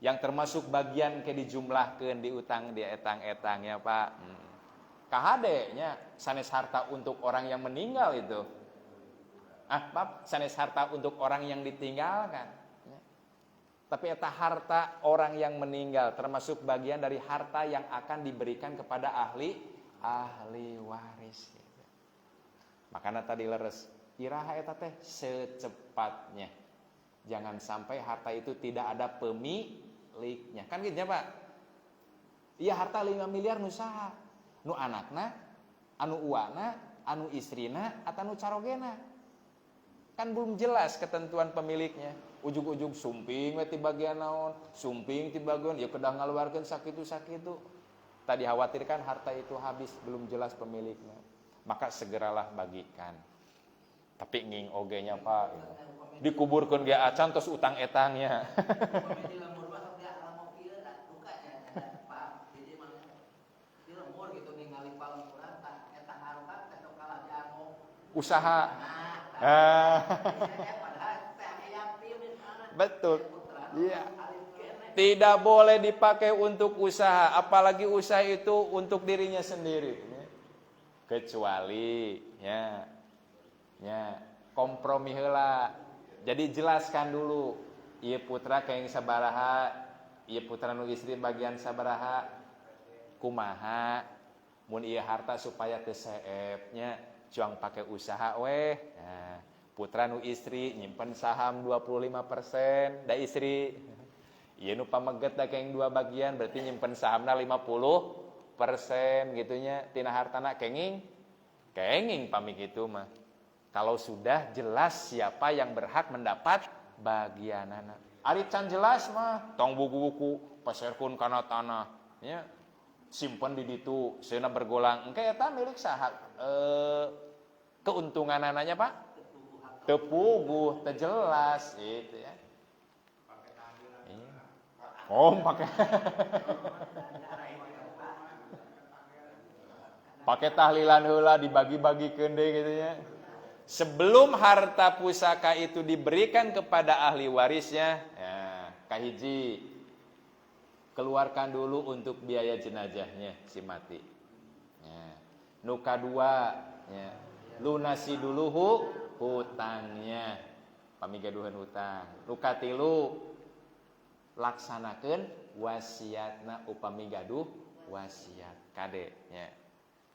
yang termasuk bagian ke dijumlahkeun di utang dia etang-etang ya, Pak. Kahade nya sanes harta untuk orang yang meninggal itu. Ah, Pak, sanes harta untuk orang yang ditinggalkan. Ya. Tapi eta harta orang yang meninggal termasuk bagian dari harta yang akan diberikan kepada ahli ahli waris. Gitu. Makanya tadi leres, iraha eta teh secepatnya. Jangan sampai harta itu tidak ada pemiliknya. Kan gitu ya, Pak? Iya, harta 5 miliar nu saha? Nu anakna, anu uana, anu istrina, atau nu carogena? Kan belum jelas ketentuan pemiliknya. Ujug-ujug sumping we ti bagian naon, sumping ti bagian ya kedah ngaluarkeun sakitu sakitu. Tadi khawatirkan harta itu habis belum jelas pemiliknya. Maka segeralah bagikan. Tapi nging oge nya, Pak. Dikuburkeun ge acan terus utang etangnya. Upami di lembur mah sok dia lamun kieu da duka nya Pak. Jadi mah di lembur gitu ningali palemburan tah eta harta teh sok kalah dianggo Usaha. Nah, Ah. padahal teh yatim di sana. Betul. Putra Iya. alit keneh. Tidak boleh dipakai untuk usaha, apalagi usaha itu untuk dirinya sendiri. Kecuali ya, ya kompromi heula. Jadi jelaskan dulu, ieu putra kenging sabaraha, ieu putra nu istri bagian sabaraha, kumaha, mun ieu harta supaya teu seep nya, cuang pakai usaha weh. Nah, putra nu istri nyimpen saham 25%, da istri ieu nu pameget da kenging dua bagian, berarti nyimpen sahamna 50% gitunya tina hartana kenging kenging pami kitu mah. Kalau sudah jelas siapa yang berhak mendapat bagianana. Ari can jelas mah tong buku-buku peserkeun kana tanah nya, simpen di ditu seuna bergolang engke eta milik saha keuntunganananya, Pak? Teu puguh, teu jelas gitu ya. Iya. Oh, pakai tahlilan heula dibagi-bagikeun deui gitu ya. Sebelum harta pusaka itu diberikan kepada ahli warisnya, ya, kahiji keluarkan dulu untuk biaya jenazahnya si mati. Ya. Nu kadua, ya, lunasi dulu hutangnya. Pami gaduhan hutang. Nu katilu, laksanakeun wasiatna upami gaduh wasiat kade nya.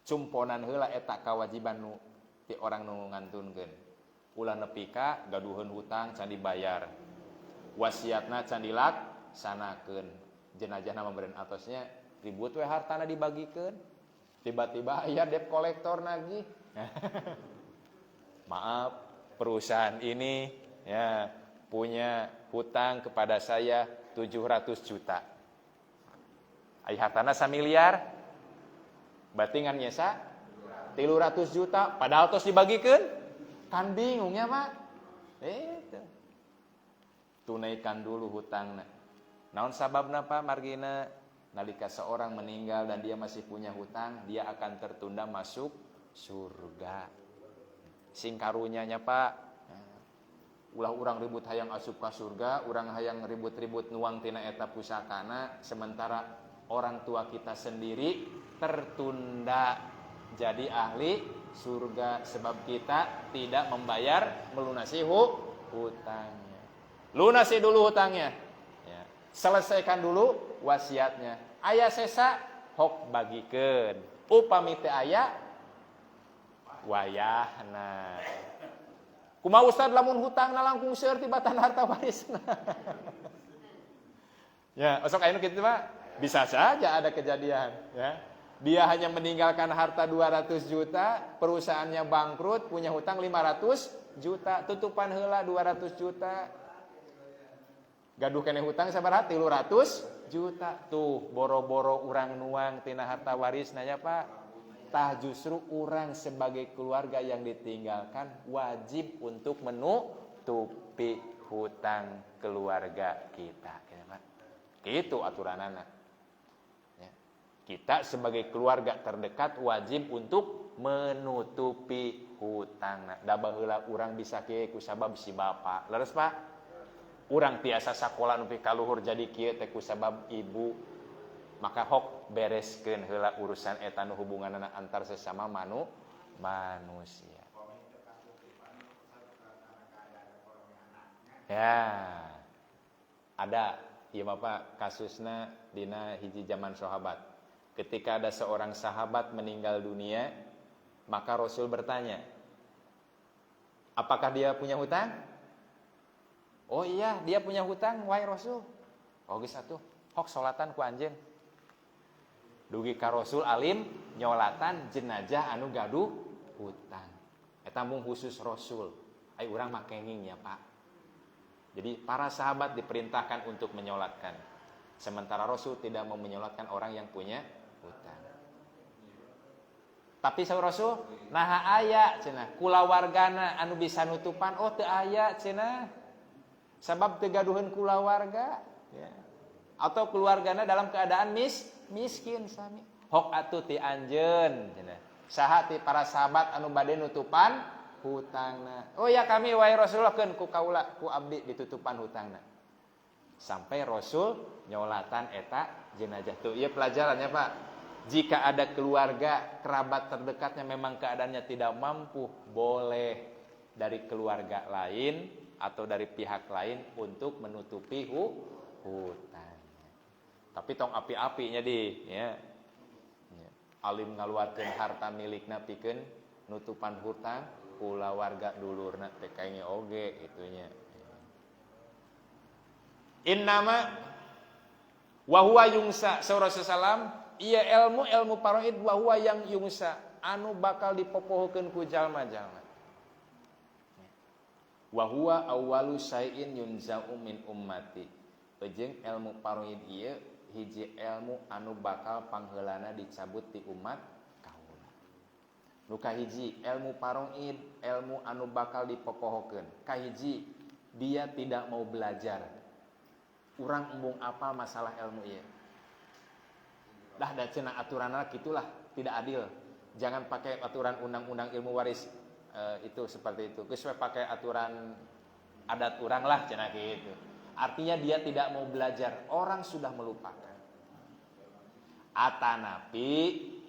Cumponan heula eta kewajiban nu ti orang nu ngantunkeun. Ulah nepi ka gaduheun hutang can dibayar. Wasiatna can dilaksanakeun. Jenazahna meureun atosnya ribut we hartana dibagikeun. Tiba-tiba aya debt collector nagih. Maaf, perusahaan ini ya punya hutang kepada saya 700 juta. Ai hartana samiliar, berarti ngan nyesa 300 juta, padahal tos dibagikeun. Kan bingungnya, Pak. Itu. Tunaikan dulu hutangna. Naon sababna, Pak, margina? Nalika seorang meninggal dan dia masih punya hutang, dia akan tertunda masuk surga. Sing karunya nya, Pak. Ulah urang ribut hayang asup ka surga, urang hayang ribut-ribut nuang tina eta pusakana, sementara orang tua kita sendiri tertunda jadi ahli surga sebab kita tidak membayar, melunasi hutangnya. Lunasi dulu hutangnya. Ya. Selesaikan dulu wasiatnya. Aya sesa hok bagikeun. Upami teu aya, wayahna. Kumaha, Ustad, lamun hutangna langkung seueur tibatan harta warisna? Ya, osok aya nu kitu, Pak. Bisa saja ada kejadian, ya. Dia hanya meninggalkan harta 200 juta, perusahaannya bangkrut, punya hutang 500 juta, tutupan heula 200 juta. Gaduh keneh hutang sabaraha? 300 juta. Tuh, boro-boro urang nuang tina harta waris nanya, Pak. Tah, justru urang sebagai keluarga yang ditinggalkan wajib untuk menutupi hutang keluarga kita. Ya, Pak. Itu aturanana. Ya. Kita sebagai keluarga terdekat wajib untuk menutupi hutang. Nah, da baheula urang bisa kieu ku sabab si bapak. Leres, Pak? Urang tiasa sakola nepi ka luhur jadi kieu teh ku sabab ibu. Maka hok bereskeun heula urusan eta nu hubunganna antar sesama manusia. Ya. Ada ieu, Bapak, kasusna dina hiji zaman sahabat. Ketika ada seorang sahabat meninggal dunia, maka Rasul bertanya, "Apakah dia punya hutang?" "Oh iya, dia punya hutang, wahai Rasul." "Oh, geus atuh, hok solatan ku anjeun." Dugi ka Rasul alim nyolatan jenazah anu gaduh hutang. Eta mung khusus Rasul. Ai urang mah kenging ya, Pak. Jadi para sahabat diperintahkan untuk menyolatkan. Sementara Rasul tidak mau menyolatkan orang yang punya hutang. Tapi saur Rasul, "Naha aya," cenah, "kulawargana anu bisa nutupan?" "Oh, teu aya," cenah. Sabab teu gaduheun kulawarga, ya. Atau keluargana dalam keadaan miskin sami. "Hok atuh ti anjeun," cenah. "Saha ti para sahabat anu bade nutupan hutangna?" "Oh ya, kami, wahai Rasulullah, keun ku kaula, ku abdi ditutupan hutangna." Sampai Rasul nyolatan eta jenazah tuh. Ieu pelajarannya, Pak. Jika ada keluarga, kerabat terdekatnya memang keadaannya tidak mampu, boleh dari keluarga lain atau dari pihak lain untuk menutupi hutangnya. Tapi tong api-apinya di, ya. Ya. Alim ngaluarkeun harta milikna pikeun nutupan hutang kulawarga dulurna teh kayaknya oge itunya. Innama wa huwa yunsa, saur Rasulullah, iya ilmu ilmu faraid wa huwa yang yunsa anu bakal dipopohokeun ku jalma-jalma. Wa huwa awwalu syai'in yunza'u min ummati. Jeung ilmu faraid ieu hiji ilmu anu bakal pangheulana dicabut di umat kaula. Nu kahiji, ilmu faraid, ilmu anu bakal dipopohokeun. Kahiji, dia tidak mau belajar. Urang embung apa masalah ilmu ieu. Dah da cenah aturanna gitulah, tidak adil. Jangan pakai aturan undang-undang ilmu waris itu seperti itu. Geus we pakai aturan adat urang lah cenah gitu. Artinya dia tidak mau belajar, orang sudah melupakan. Atanapi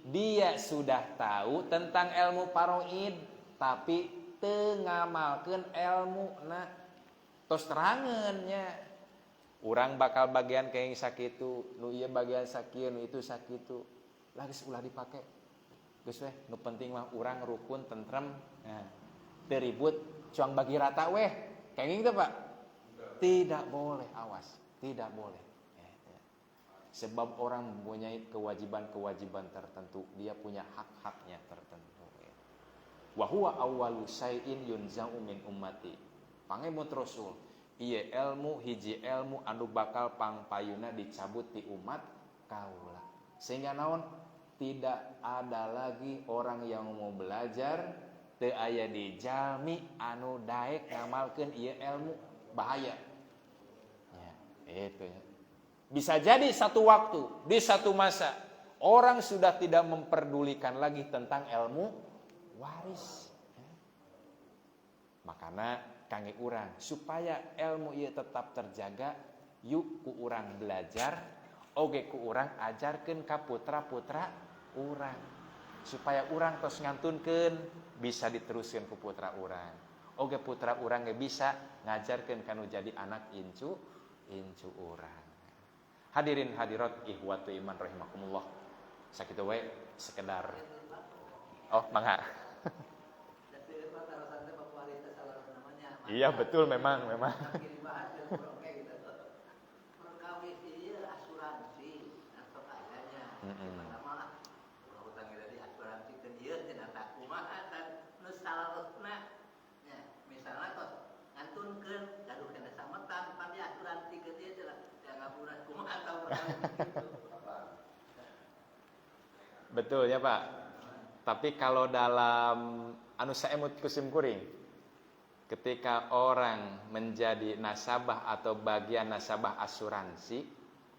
dia sudah tahu tentang ilmu faraid tapi teu ngamalkeun ilmuna. Tos terangeun nya. Urang bakal bagian kenging sakitu, nu ieu bagian sakieu, nu itu sakitu. Lah, geus ulah dipake. Geus weh, nu penting mah urang rukun tentrem. Nah, teu ribut, cuang bagi rata weh. Kenging teu, Pak? Tidak boleh, awas, tidak boleh. Ya, ya. Sebab orang mempunyai kewajiban-kewajiban tertentu, dia punya hak-haknya tertentu. Ya. Wa huwa awwalu syai'in yunza'u min ummati. Pangemut Rasul, ieu ilmu hiji ilmu anu bakal pangpayuna dicabut di umat kaula. Sehingga naon? Tidak ada lagi orang yang mau belajar, teu aya di jalmi anu daek ngamalkeun ieu ilmu, bahaya. Ya, itu ya. Bisa jadi satu waktu, di satu masa, orang sudah tidak memperdulikan lagi tentang ilmu waris. Ya. Makanya kangge urang supaya ilmu ieu tetap terjaga, yuk ku urang belajar, oge ku urang ajarkeun ka putra-putra urang supaya urang tos ngantunkeun bisa diteruskeun ku putra urang. Oge putra urang ge bisa ngajarkeun kanu jadi anak incu incu urang. Hadirin hadirat ikhwatu iman rahimakumullah. Sakitu we sekedar. Oh, mangga. Iya betul, memang memang. Oke gitu. Perkawis ieu asuransi atau kayanya. Pertama lah utang dari asuransi ke dieu cenah tak kumaha tan nu salalosna nya, misalnya tos ngantunkeun gaduh keneh sametan pan di asuransi ke dieu cenah dianggap kumaha tah perkawis gitu. Betul ya, Pak. Tapi kalau dalam anu saemut ku sim kuring, ketika orang menjadi nasabah atau bagian nasabah asuransi,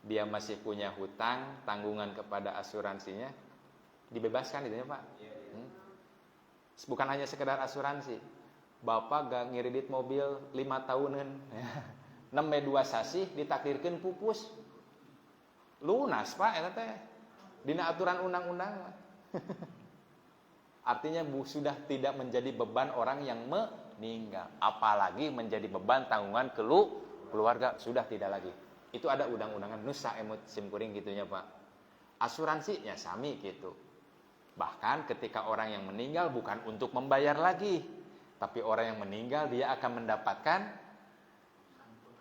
dia masih punya hutang, tanggungan kepada asuransinya, dibebaskan itu ya, Pak. Bukan hanya sekedar asuransi. Bapak gak ngiridit mobil 5 tahunan, 6 2 sasih ditakdirkan pupus. Lunas, Pak, eta teh. Dina aturan undang-undang. Artinya bu, sudah tidak menjadi beban orang yang meninggal, apalagi menjadi beban tanggungan keluarga, sudah tidak lagi. Itu ada undang-undangan nu saemut simkuring gitunya, Pak. Asuransinya sami gitu. Bahkan ketika orang yang meninggal bukan untuk membayar lagi, tapi orang yang meninggal dia akan mendapatkan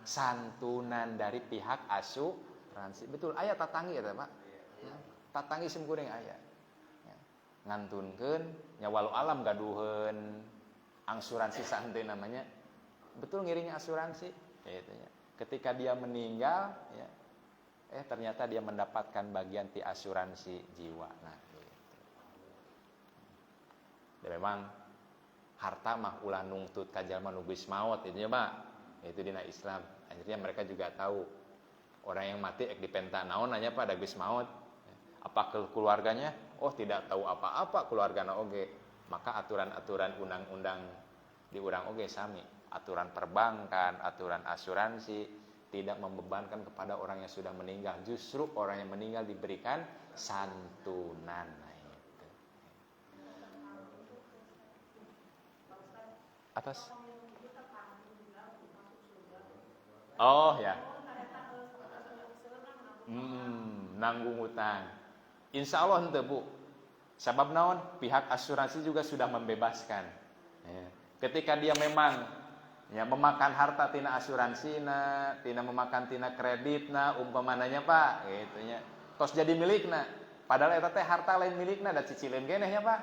santunan dari pihak asuransi. Betul, aya tatanggi ya, Pak. Ya, tatanggi simkuring aya. Ya. Ngantunkeun nya, walau alam gaduheun asuransi santai namanya. Betul, ngiring asuransi gitu ya. Ketika dia meninggal ya, ternyata dia mendapatkan bagian ti asuransi jiwa. Nah, gitu. Dan memang harta mah ulah nungtut ka jalma nu geus maot itu ya, Pak. Itu dina Islam. Akhirnya mereka juga tahu orang yang mati ek dipenta naon nanya, Pak, da geus maot. Apa ke keluarganya? Oh, tidak tahu apa-apa keluargana oge. Maka aturan-aturan undang-undang di urang oge sami. Aturan perbankan, aturan asuransi tidak membebankan kepada orang yang sudah meninggal. Justru orang yang meninggal diberikan santunan. Nah, itu. Atas. Oh ya. Nanggung hutang. Insya Allah henteu, Bu. Sabab naon? Pihak asuransi juga sudah membebaskan. Ya. Ketika dia memang ya memakan harta tina asuransi na, tina memakan tina kredit na, umpamananya, Pak, gitu nya. Tos jadi milikna. Padahal eta teh harta lain milikna, da cicileun keneh nya, Pak.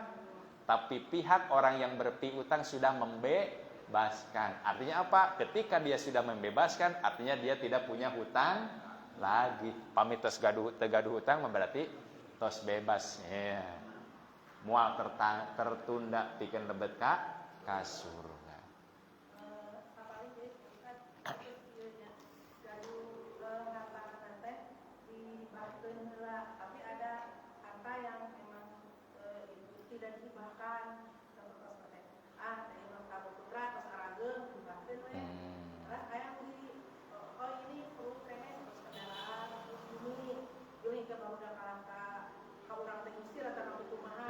Tapi pihak orang yang berpiutang sudah membebaskan. Artinya apa? Ketika dia sudah membebaskan, artinya dia tidak punya hutang lagi. Pami tos gaduh teu gaduh hutang mah berarti tos bebas. Ya. Moal tertunda pikeun lebet ka surga. Sapalih jadi kan ieu nya gaduh harta teh dihibahkeun heula, tapi ada harta yang memang itu tidak dihibahkan, terus teh ah teh mah ka putra tos arageung dihibahkeun we. Terus aya di oh ini perlu keneh terus kendaraan, terus bumi ini ke barudak kalah ka urang teh ngusir atau ka kumaha.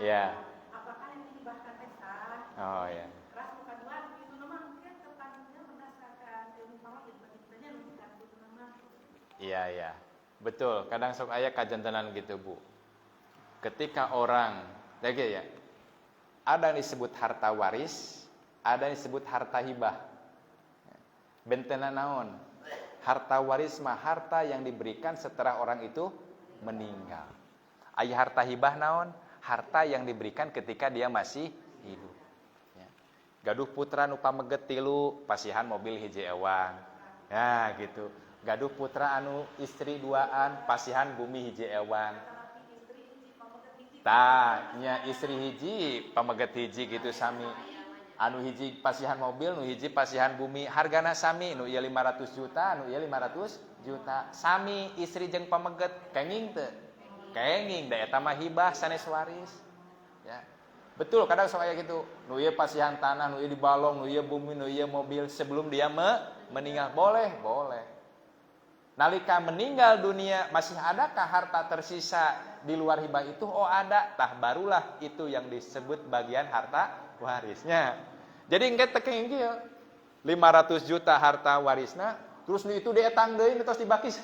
Apakah yang dihibahkan teh sah? Oh ya. Ras nu kadua itu nama mungkin tertangnya berdasarkan ilmu faraid bagi nu itu nama. Iya. Betul, kadang sok aya kajantenan gitu, Bu. Ketika orang, lagi ya, ada yang disebut harta waris, ada yang disebut harta hibah. Bentena naon? Harta waris mah harta yang diberikan setelah orang itu meninggal. Aya harta hibah naon? Harta yang diberikan ketika dia masih hidup. Ya. Gaduh putra nu pameget tilu, pasihan mobil hiji ewang. Nah, gitu. Gaduh putra anu istri duaan, pasihan bumi hiji ewang. Tah, nya istri hiji, pameget hiji gitu sami. Anu hiji pasihan mobil, nu hiji pasihan bumi, hargana sami, nu ieu 500 juta, nu ieu 500 juta. Sami istri jeung pameget, kenging teu? Kenging, da eta mah hibah sanes waris. Ya. Betul, kadang sok aya gitu. Nu ieu pasihan tanah, nu ieu dibalong, nu ieu bumi, nu ieu mobil sebelum dia meninggal. Boleh, boleh. Nalika meninggal dunia, masih adakah harta tersisa di luar hibah itu? Oh ada, tah barulah itu yang disebut bagian harta warisnya. Jadi engke teu kenging kieu. 500 juta harta warisna, terus nu itu dietang deui nu tos dibakis.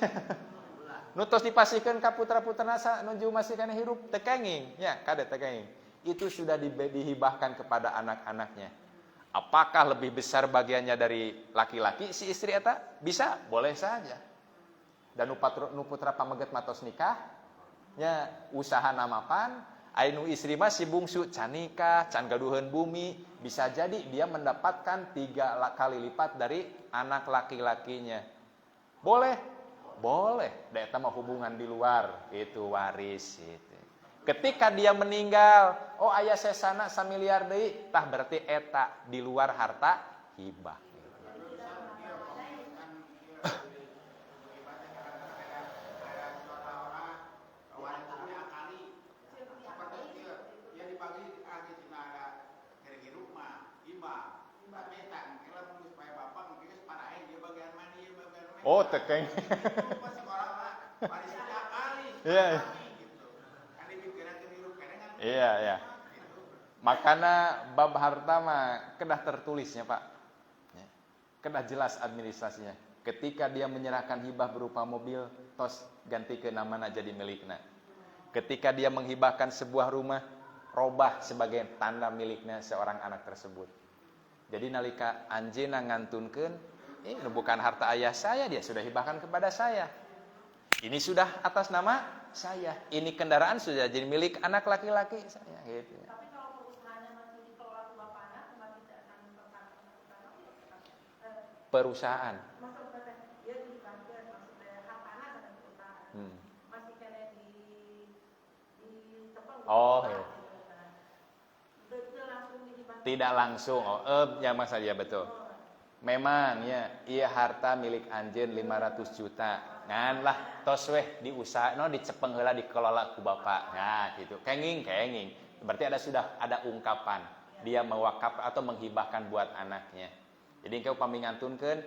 Nu tos dipasihkeun ka putra-putrana nuju masih kana hirup teu kenging, nya kade teu kenging. Itu sudah dihibahkan kepada anak-anaknya. Apakah lebih besar bagiannya dari laki-laki si istri eta? Bisa, boleh saja. Dan nu putra pameget mah tos nikah, nya usaha namapan, aya nu istri mah si bungsu can nikah, can gaduheun bumi, bisa jadi dia mendapatkan 3 kali lipat dari anak laki-lakinya. Boleh? Boleh. Da eta mah hubungan di luar, itu waris itu. Ketika dia meninggal, oh aya sesana samiliar deui, tah berarti eta di luar harta hibah. Oh, tekeng. Iya. Iya, iya. Makana bab harta mah kedah tertulisnya, Pak. Ya. Kedah jelas administrasinya. Ketika dia menyerahkan hibah berupa mobil, tos ganti ke namana jadi milikna. Ketika dia menghibahkan sebuah rumah, robah sebagai tanda miliknya seorang anak tersebut. Jadi nalika anjeunna ngantunkeun, ini bukan harta ayah saya, dia sudah hibahkan kepada saya. Ini sudah atas nama saya. Ini kendaraan sudah jadi milik anak laki-laki saya. Gitu. Tapi kalau perusahaannya masih dikelola ke bapaknya, masih tidak akan perusahaan. Maksudnya dia dihibahkan, maksudnya hartana sama perusahaan. Masih kena di cepeng. Oh, iya. Tidak Tidak langsung. Oh, ya masa dia betul. Memang ya, iya harta milik anjeun 500 juta. Ngan lah tos weh diusaha no dicepeng heula dikelola ku bapak. Nah, gitu. Kenging, kenging. Berarti ada sudah ada ungkapan dia mewakaf atau menghibahkan buat anaknya. Jadi engke upami ngantunkeun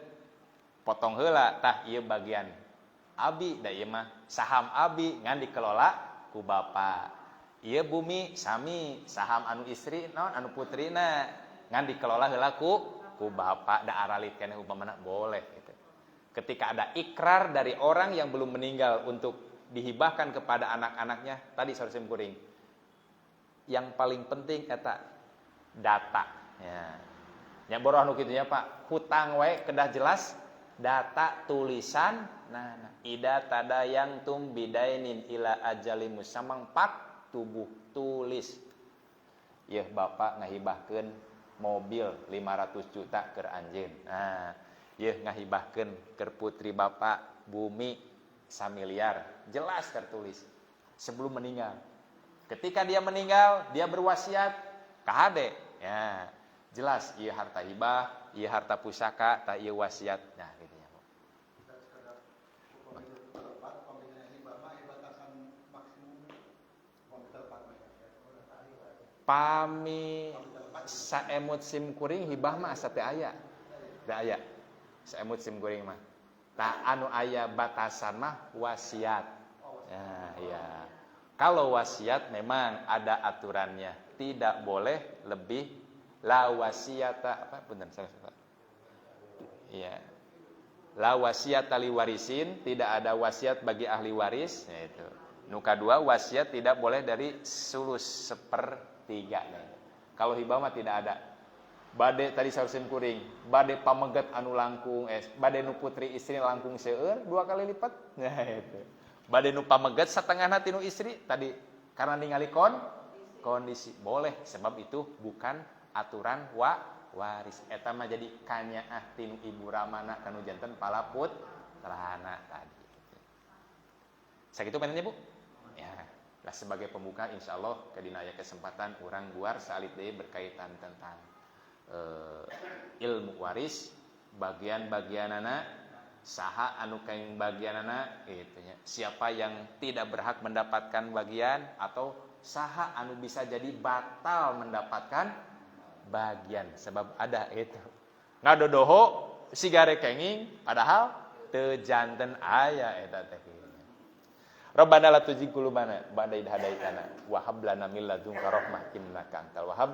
potong heula tah ieu bagian abi da ieu mah saham abi ngan dikelola ku bapak. Ieu bumi sami saham anu istri naon anu putrina ngan dikelola heula ku bapak da aralit keneh upamana boleh gitu. Ketika ada ikrar dari orang yang belum meninggal untuk dihibahkan kepada anak-anaknya, tadi saur sim kuring. Yang paling penting eta data. Ya. Nya boroh anu kitu nya Pak, hutang wae kedah jelas data tulisan nah, nah. Ida tadayantum bidainin ila ajali musamang pak tubuh tulis. Yeuh bapak ngahibahkeun mobil 500 juta keur anjeun. Nah, yeuh ngahibahkeun keur putri bapak bumi samiliar. Jelas tertulis sebelum meninggal. Ketika dia meninggal, dia berwasiat kahade. Ya, jelas ieu harta hibah, ieu harta pusaka, tah ieu wasiat. Nah, gitu ya, Bu. Pami saemut sim kuring hibah mah asa teu aya. Teu aya. Saemut sim kuring mah. Tah anu aya batasan mah wasiat. Ya, iya. Kalau wasiat memang ada aturannya. Tidak boleh lebih la wasiata apa punten salah salah. Iya. La wasiata li warisin, tidak ada wasiat bagi ahli waris, ya itu. Nu kadua wasiat tidak boleh dari sulus sepertiga. Kalau hibah mah tidak ada. Bade tadi saur sim kuring, bade pameget anu langkung bade nu putri istri langkung seueur dua kali lipat. Nah itu. Bade nu pameget satengahna tinu istri tadi karena ningali kondisi boleh, sebab itu bukan aturan waris. Eta mah jadi kanyaah tinu ibu ramana kanu janten palaput terhana tadi. Sakitu panginten, Bu? Ya. Lah, sebagai pembuka, insya Allah kedina aya kesempatan urang guar saalit deui berkaitan tentang ilmu waris, bagian-bagianana, saha anu kaing bagianana gitu nya. Siapa yang tidak berhak mendapatkan bagian atau saha anu bisa jadi batal mendapatkan bagian sebab ada itu ngadodoho siga rek kenging padahal teu janten aya eta teh. Rabbana la tuzigh qulubana ba'da idh hadaitana wa hab lana min ladunka rahmah innaka antal wahhab.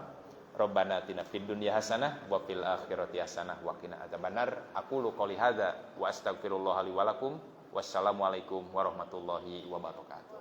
Rabbana atina fid dunya hasanah wa fil akhirati hasanah wa qina adzabannar. Aqulu qouli hadza wa astaghfirullah li wa lakum. Wassalamualaikum warahmatullahi wabarakatuh.